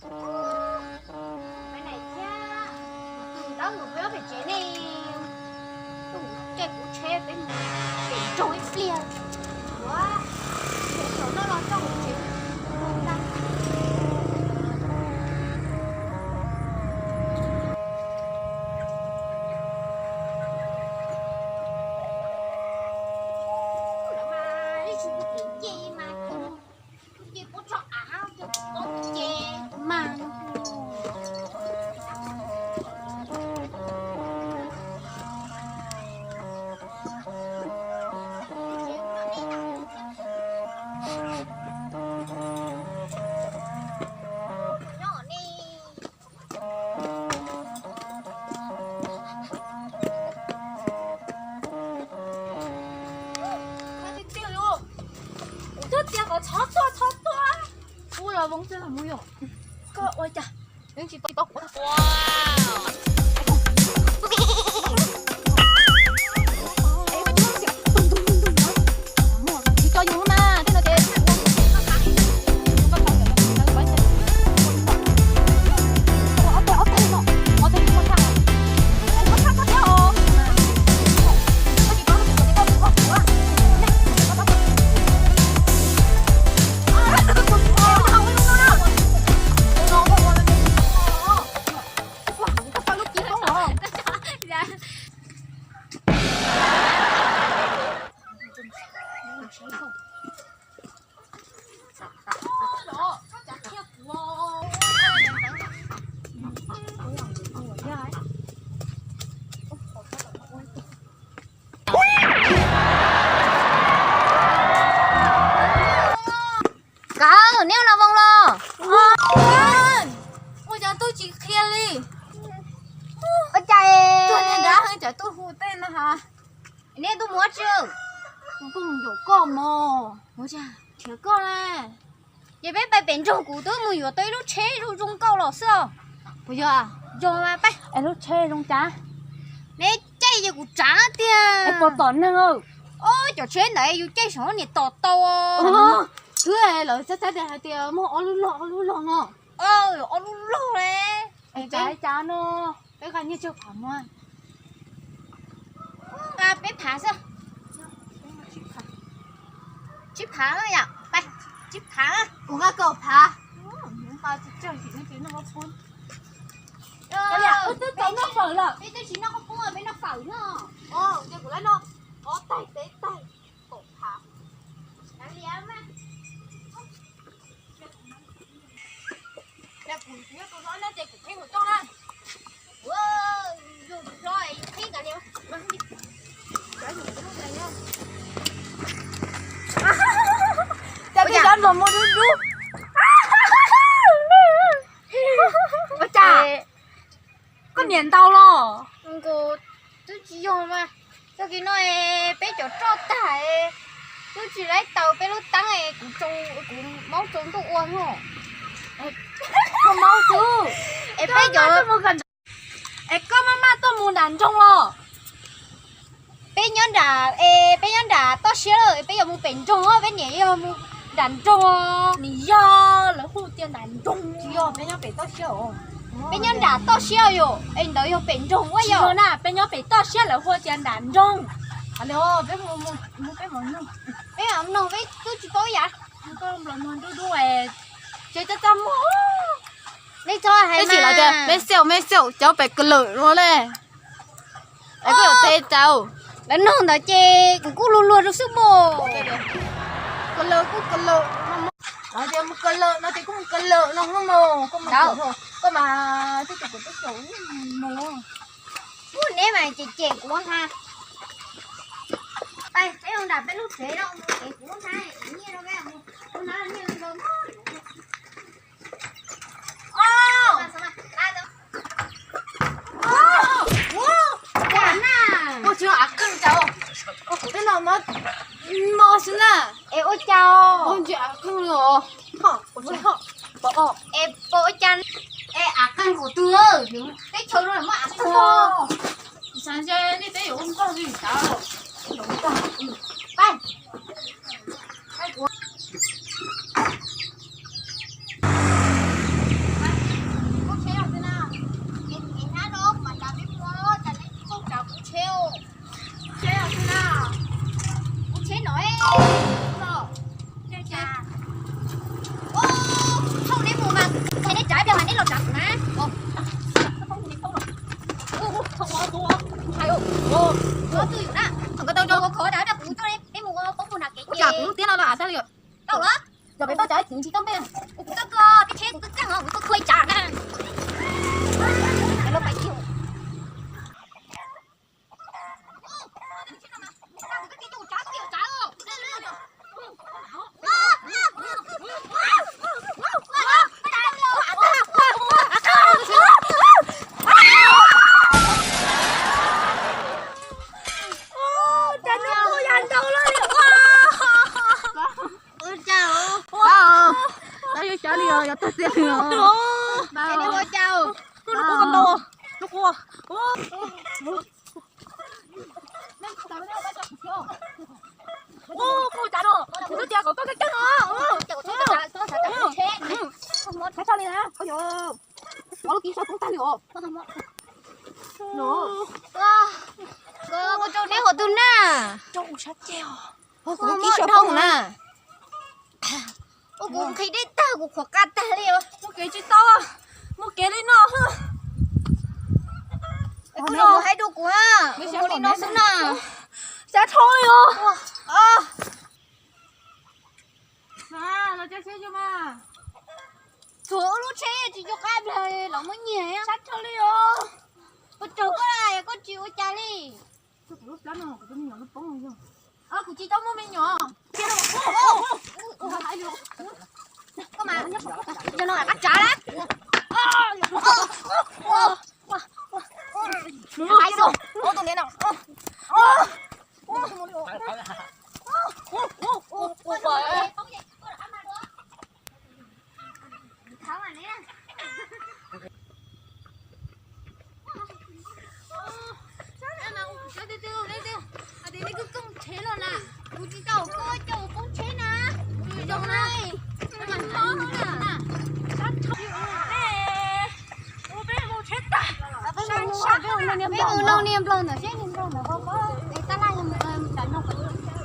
Peb nai thiab, tus dab mus peb ob pem tsev ne, tus caij kuv tsheb peb mus pem nroog ib pliag, yuav tsev saum no los txog kuv tsev ntag. Lawv mas ib tsis tus nce mas tus nce puab tso av, tus nce mas. Kuv twb tias kom txhob tuaj, txhob tuaj. Ua los Voos, txhob mus yom. Koj ua cas tsis paub kuv? Tsis tso yus mas, tej no ces Kawg, neb ua no Voos los? Ua cas tub tsis qhia li? Ua cas tuaj niag nrad heev, cas tub hu tej no ha? Neb tuaj mus ua tsi? Kuv tuaj mus yaum koj mog. Ua cas nrhiav koj na? Ces peb pais pem nroog, kuv twb mus yuav tau ib lub tsheb zoo zoo nkauj los xwb os. Puas yog? Yog mas peb. Es lub tsheb zoo cas? Neb caij ces kuv tsav tiag. Es puas tom neeg? Ob cov tsheb ntawd yus caij saum niam tom tau. Twb lawv xav xav tias hais tias muaj ob lub log ob lub log no. Ob lub log le. Es tsav cas no, peb nqa nyiaj tsawg phav muag? Nqa peb phav xwb. Tsib phav yom, peb tsib phav. Kuv nqa kaum phav. Wb twb tau noj fawm lawm. Peb twb tsis noj khaub poob, peb noj fawm no. Ces kuv lawv noj ob tais peb tais kaum phav. Cas peb cov nplos muag dub dub. Ua cas? Koj niam ntau los? Nkaus, twb tsis yog mas. Txoj kev no peb cov roj tag, twb tsis laib taws peb lub teeb, kuv, kuv maub tsaus ntuj ua no. Koj maub xwb. Es peb cov, es koj maj maj tuaj mus nram nroog los? Peb nyob nram, peb nyob nram toj siab lawm, peb yuav mus pem nroog, peb niam yog mus nram nroog. Nws yog lawv hu tias nram nroog. Tsis yog, peb nyob pem toj siab os. Peb nyob nram toj siab yom, es ntawd yog pem nroog ua yom. Na, peb nyob pem toj siab lawv hu tias nram nroog. Peb mus, peb mus nroog, peb twb tsis paub yam. Koj nplos muag dub dub, tsev coj txaj muag. Neb txhob hais, neb tsis los tias me xyaum me xyaum cov pem ka lawm no ne. Es koj yuav teb cas? Lawv nug ntawd ces kuv kuj luag luag rau xwb mas. Ka lawm kuj ka lawm, no tias mus ka lawm no ces kuj mus ka lawm no mas. Koj mas, koj mas twb tsis, kuv twb tsis mus. Ub, neb mas cem cem kuv ha. Peb mus nram peb lub tsev no, cem kuv ha, nyiaj no, kuv hnov nyiaj no. Ua tsis av qeeg cas, kuv twb no mos xwb na. Es ua cas? Ua tsis av qeeg li os. Es pom ua cas? Es av qeeg kuv twg? Teb chaws no muaj av qeeg. Xav ntshe nej teb yuav ua nkauj li cas. Pab. Pab kuv. Kuv txoj ko, tib tsheb kuv txoj txaj os, kuv txoj khuaj ib tsav na. Ua cas, ua cas li os, yog tag tiag li os. Ua cas, ua cas. Ua, koj ua cas no? Kuv twb tias kom koj txaj txaj no. Txaj txaj li na. Ov, lub kib sab poob tag li os. Koj mus rau neb qhov twg na? Rau kuv sab ceg os. Kuv lub kib sab poob na. Ua kuv nqhis dej tag, kuv qhuav qa tag li os. Muaj kev tsis tau, muaj kev li no. Koj los mus hais rau kuv, mus li no xwb na. Sab dhau li os. Txhuav lub tsheb tsis nco qab nplawg los muab nyiag, sab dhau li os. Kuv raug koj, koj tsis ua cas li. Kuv tsis tau muaj me nyuam. Koj mas, yog no qab tsav lawm. Kuv tsis tau koj coj poob tsheb na. Kuv zoo na. Peb mus noog niag nplog ntawd seb niag nplog ntawd ho paub tab laj yog mus nram no,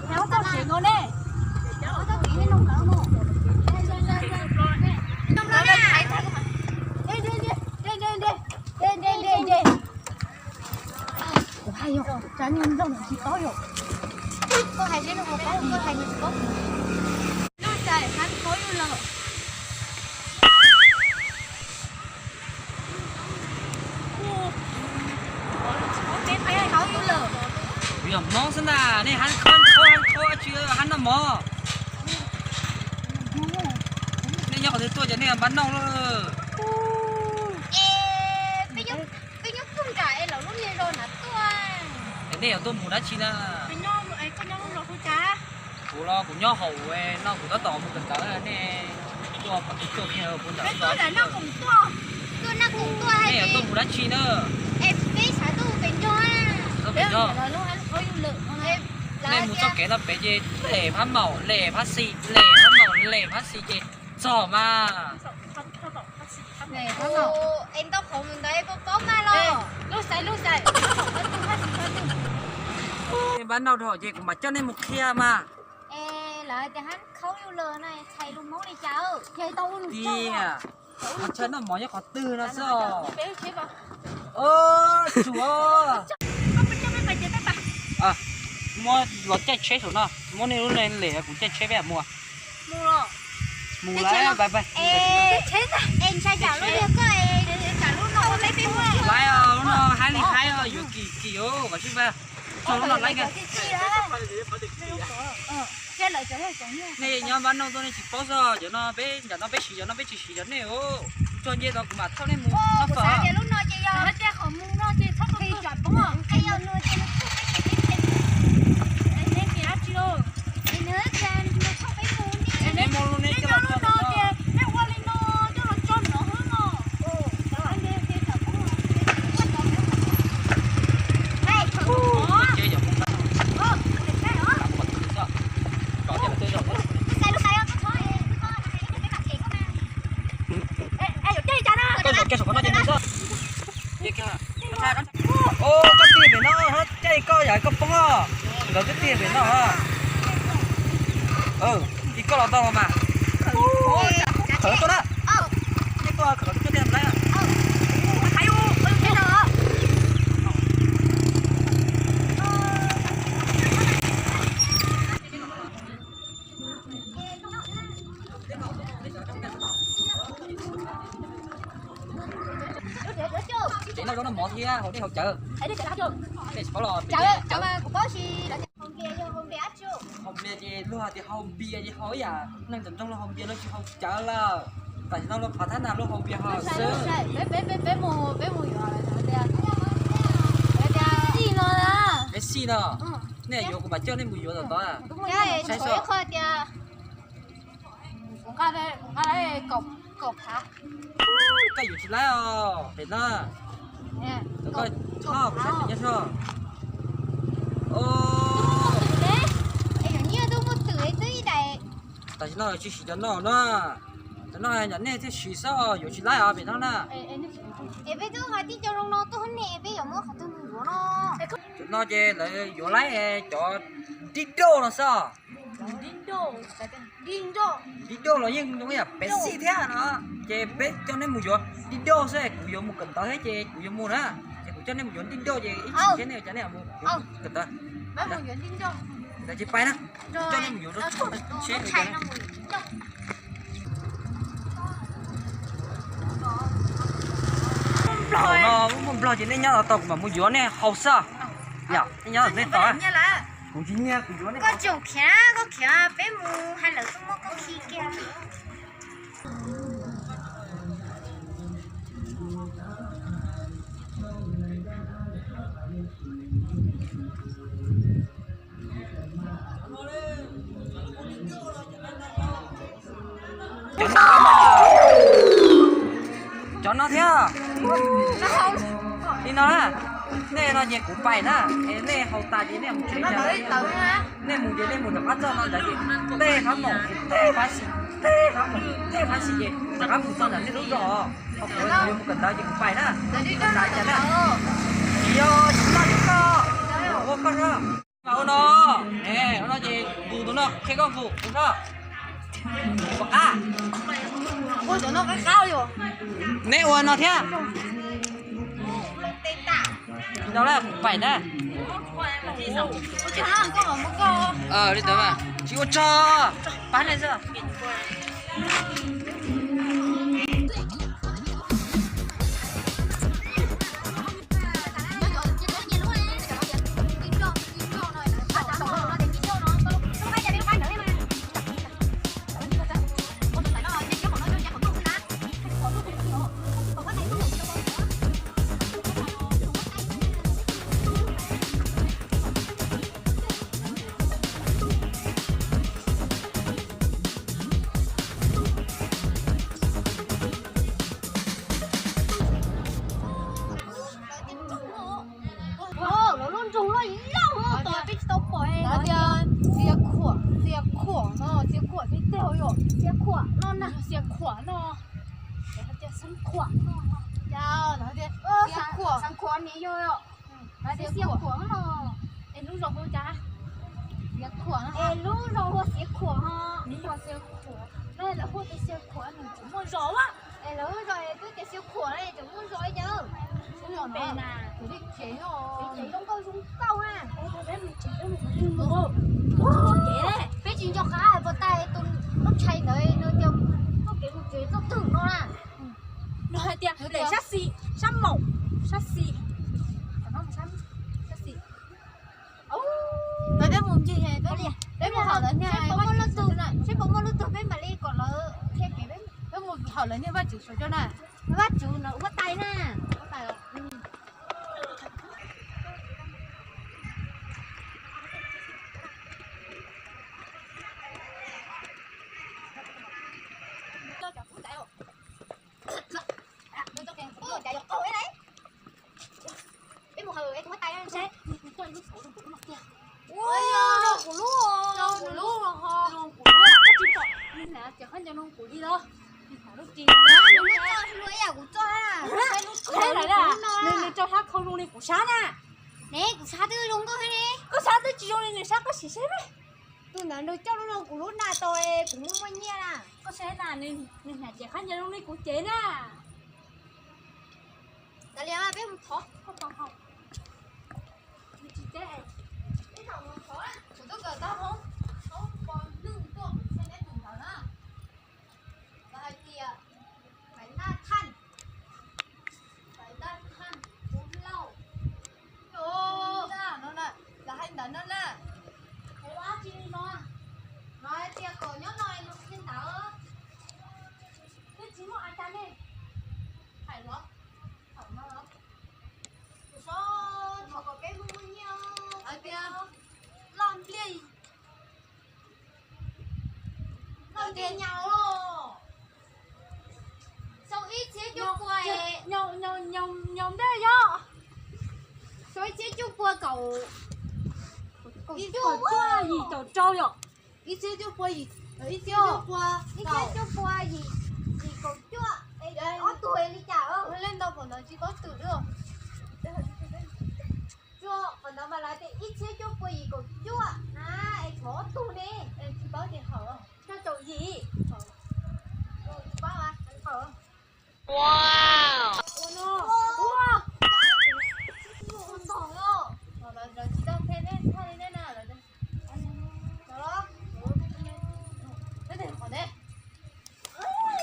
nram tab laj no ne. Kuv hais yog, tsam niag nplog ntawd tsis paub yom. Koj hais seb nws puas paub, koj hais nws tsis paub. Lub xais hab khaub yug lawm. Kuv yog Hmoob xwb ntag, nej hab khaub hab khaub tsis hab noj mov. Nej nyob qhov twg tuaj ces nej npaj noj lawm. Peb nyob tug nram es lawv lub niag zos na tuaj. Es nej yuav tuaj mus dab tsi na? Kuv los kuv nyob hauv no, kuv tab tom mus kawm ntawv, nej tuaj pom kuv tuaj kiag puag nram zos. Tuaj Naj Koom tuaj, nej yuav tuaj mus dab tsi na? Es peb xav tuaj pem nrog. Nej mus txoj kev no pem ces lem phab maum lem phab xis, lem phab maum lem phab xis ces txog mas. Es ntau qhov mus ntawd puas paub mas los? Nej npaj noj dhau ces kuv mam coj nej mus qhia mas. Es lawv tias hab khaub yug lawm no, txhais lus Hmoob li cas? Tiag, qhov chaw noj mov nyob qhov twg no xwb os. Tsuas muab los caij tsheb saum no, muab nej lub neej lem kuv caij tsheb peb mus. Mus lawm, pais pais. Laib os, lub no haib li haib os, yuav kim kim os, kom sib pab tso lub no laib kiag. Nej nyob npab noj tuaj nej tsis paub xwb, cov no peb nram no peb siv, cov no peb tsis siv, cov nej os. Tso nce tod kuv mam thauj nej mus noj fawm. Koj zaum kiag saum qhov no ces mus xwb. Ua, koj tig pem no, caij koj yam koj poob os. Nkawd twb tig pem no. Tig koj los tau los mas. Khawv tuaj na. Nej tuaj khawv tuaj tiag lawm. Noj zaub noj mov thiab haus dej haus cawv. Nej tsis paub los, haus npias ces luag tias haus npias ces haus ib yam neeg tawm nroog los haus npias no tsis haus cawv lawm. Tam sim no luag phav thab nag luag haus npias haus xwb. Peb xij no, nej yuav kuv mam coj nej mus yuav tom tod. Saib so. Koj yuav tsis laib os pem no. Koj txhob kuv saib pem nyob so. Tam sim no tsis siv cov no na. Cov no yog nej thiaj siv xwb, yuav tsis laib os pem no na. Cov no ces lawv yuav laib cov dib doj no xwb. Dib doj los yeej zoo ib yam peb xij thiab no. Ces peb coj nej mus yuav dib doj xwb, kuv yuav mus kawm ntawv thiab ces kuv yuav mus na. Ces kuv coj nej mus yuav dib doj ces ib tsam seb nej cov nej mus kawm ntawv. Ntawd ces pais na, coj nej mus yuav rau tsheb. Nplog no, muaj nplog ces nej nyob los tau kuv mam mus yuav nej haus xwb. Yog nej nyob nej tos, kuv tsis nyiag kuv yuav nej. Koj tsoom khiav, koj khiav peb mus hais lawv tuaj muab koj khi kiag. Cov no thiab. Li no na, nej no ces kuv pais na, nej haus tas ces nej mus tsev. Nej mus ces nej mus rov qab txog no ntawd ces tej qab mom, tej qab xis, tej qab mom, tej qab xis ces rov qab mus txog ntawm nej lub zos. Kuv yuav mus kawm ntawv ces kuv pais na. Tsis yog tsis noj li koj, ua koj na. Ua no, ua no ces nqus tus no qhia koj nqus, ua no. Pom qab. Ua cov no qab qab li. Neb ua no thiab. Tsis tau lawm, pais na. Li ntawd mas tsis ua tsaug, pab nej xwb. Lawv lub nroog loj loj tos peb tsis tau pom. Lawv tias txia khuam, txia khuam no, txia khuam tib teg yom, txia khuam no na, txia khuam no. Lawv tias xeeb khuam no, lawv tias txia khuam, xeeb khuam ni yog, lawv tias txia khuam no. Es lub zos hu cas? Txia khuam, es lub zos hu Txia Khuam ho. Lub zos Txia Khuam, no lawv hu tias Txia Khuam nws tseem muaj zos a. Es lawv lub zos twb tias Txia Khuam ne, tseem muaj zos li cas? Peb zoo nkauj zoo nkauj na. Peb tsis nco qab hais puas tas tus tub tshais ntawd nws tias txoj kev mus tsev txoj twg no na. Nws hais tias sab xis, sab maum, sab xis, sab xis. Peb mus ncig, peb mus hauv lawv niag, seb puas muaj lub tug peb mam li kom lawv qhia kev. Peb mus hauv lawv niag Vaj Tswv saum coj na. Vaj Tswv no huab tais na. Peb mus hauv es tus huab tais seb. Ua, zoo kuv lub, zoo kuv lub ho, zoo kuv lub. Koj tsis pom nws hnav cov khaub ncaws no kuv li los? Nws hnav lub ris no, nws muab txoj hlua ib yam kuv txoj na. Saib lub txoj no, nws rau sab khau zoo li kuv sab na. Ne, kuv sab twb zoo nkauj thiab ne. Koj sab twb tsis zoo li nws sab, koj sim saib ne. Tus ntawd nws coj lub no kuv lub na tau, kuv muaj muaj nyiaj na. Koj saib na, nws hnav cov khaub ncaws zoo li kuv cev na. Kav liam, peb mus thov. Koj thov hauv. Nws tsis teb. Peb zaum mus thov, kuv twb kawm tau hauv, hauv pos lwj tuaj kuv saib neb tus ntawd na. Lawv hais tias Faiv Ntaj Thaj, Faiv Ntaj Thaj. Nyaum, nyaum ntej yog. Sau ib txhiab cuaj pua kaum, kaum cuaj, yim caum rau yom. Ib txhiab cuaj pua yim, ib txhiab cuaj pua, ib txhiab cuaj pua yim, yim kaum cuaj. Ob tug li cas? Lej ntau pom ntawd tsis paub twm li. Qhov ntawd mas lawv tias ib txhiab cuaj pua yim kaum cuaj na, es tshuav ob tug ne, tsis paub tias hawm. Cuaj caum yim. Tsis paub. Ua no, ua, ua ntog os. Lawv tsis tau qhia nej txhaj li nej na, lawv, lawv,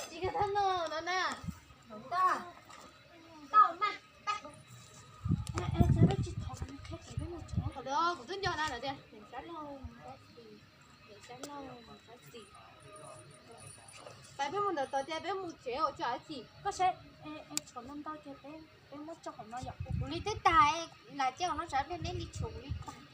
tsis qhia thab no no na. Tau mas, tau. Qhov ntawd kuv twb nco na, lawv tias niam sab laug, niam sab laug, niam sab xis. Pais peb mus ntawm tod tias peb mus tsev ua tso xis. Koj saib, tshuav no ntau ces peb muab tso hauv no yom. Kuv li twb tag, lam cia hauv no tsam peb neb li tshuav kuv li tag.